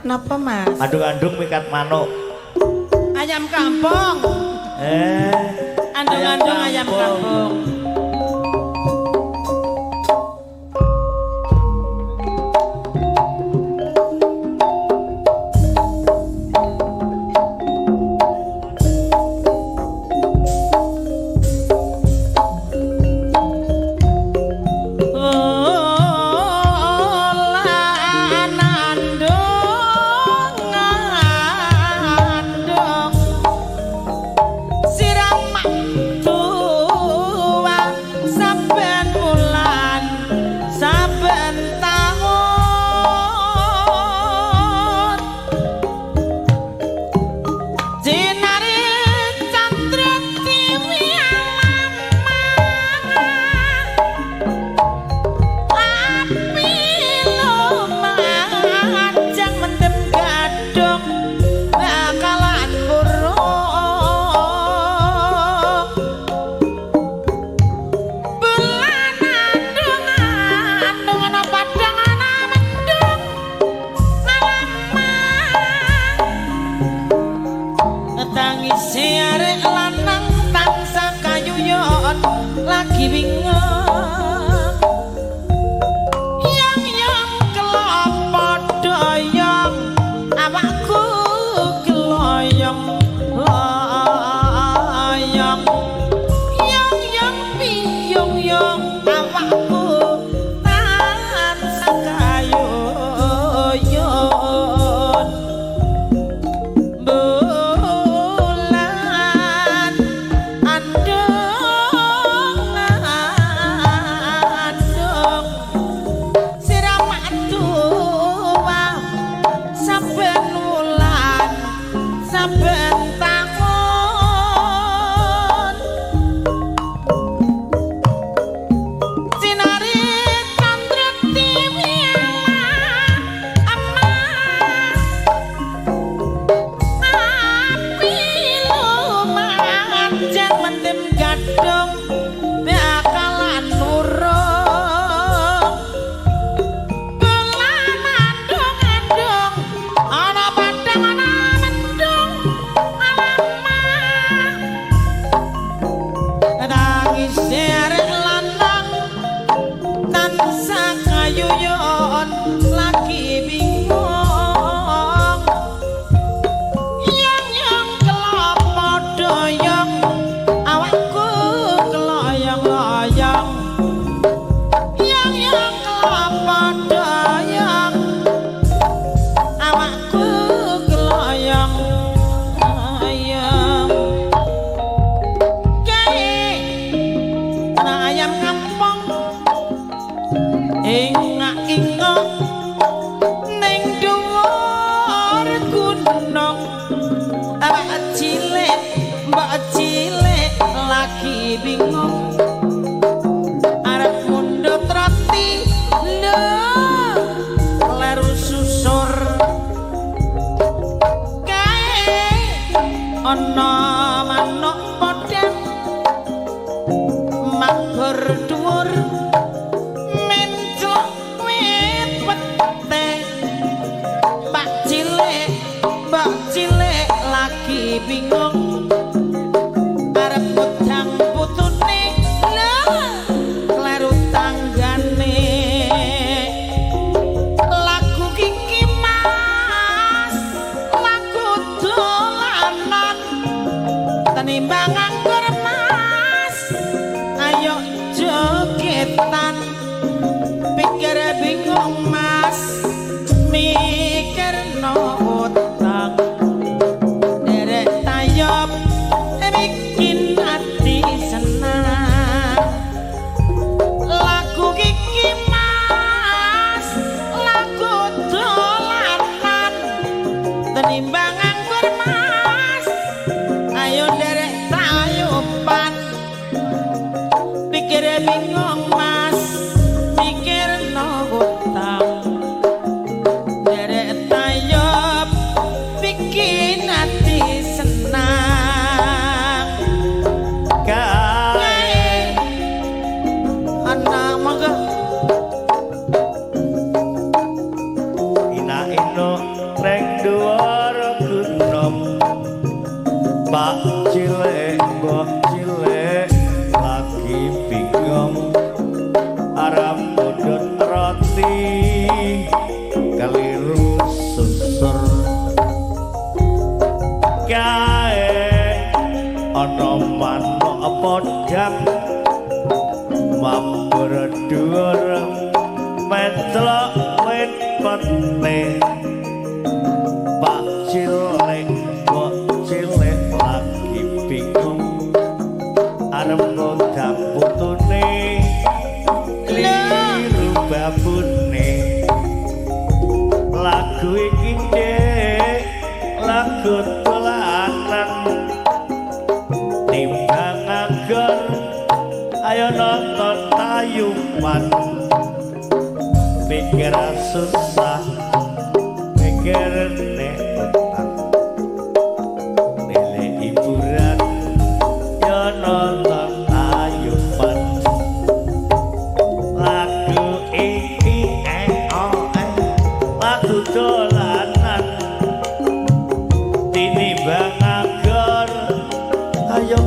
Napa, Mas? Andung-andung mikat manuk. Ayam kampung. Eh. Andung-andung ayam kampung. Lagi bingung yang yang kelapa doyong awakku keloyong loyong yang yang piyong yong awakku tansah kayuyon bulan andung andung siraman tua saben wulan saben tahun sinari candra tiwi emas api lumajang mendem gadung bakalan urung bulan andung-andung ana padang ana mendung alamak tangis arek lanang tansah kayuyon lagi bingung yang yang kelapa doyong awakku keloyong-loyong yang yang kelapa doyong awakku keloyong loyong kae ana ayam kampung ingak-ingok ning dhuwur gunung mbak cilik lagi bingung arep mundhut roti lho kleru susur kae ana manuk podhang mabur dhuwur menclok wit pete mbak cilik lagi bingung arep ngutang putune lho kleru tanggane lagu iki Mas lagu dolanan tenimbang anggur Mas ayo jogetan pikir bingung Mas mikirno utang derek tayop bikin hati senang lagu iki Mas lagu dolanan tenimbang anggur Mas ayo derek tayop Ana manuk podhang mabur dhuwur menclok wit pete. Pak cilik, kok cilik lagi bingung arep ngundang putune, kliru babune. Lagu iki, Dek, lagu dolanan. Timbang nganggur, ayo nonton tayuban. Pikir susah, pikir nek petang, milih hiburan ya nonton tayuban. Lagu iki, eh oh eh, lagu dolanan. Tinimbang nganggur, ayo.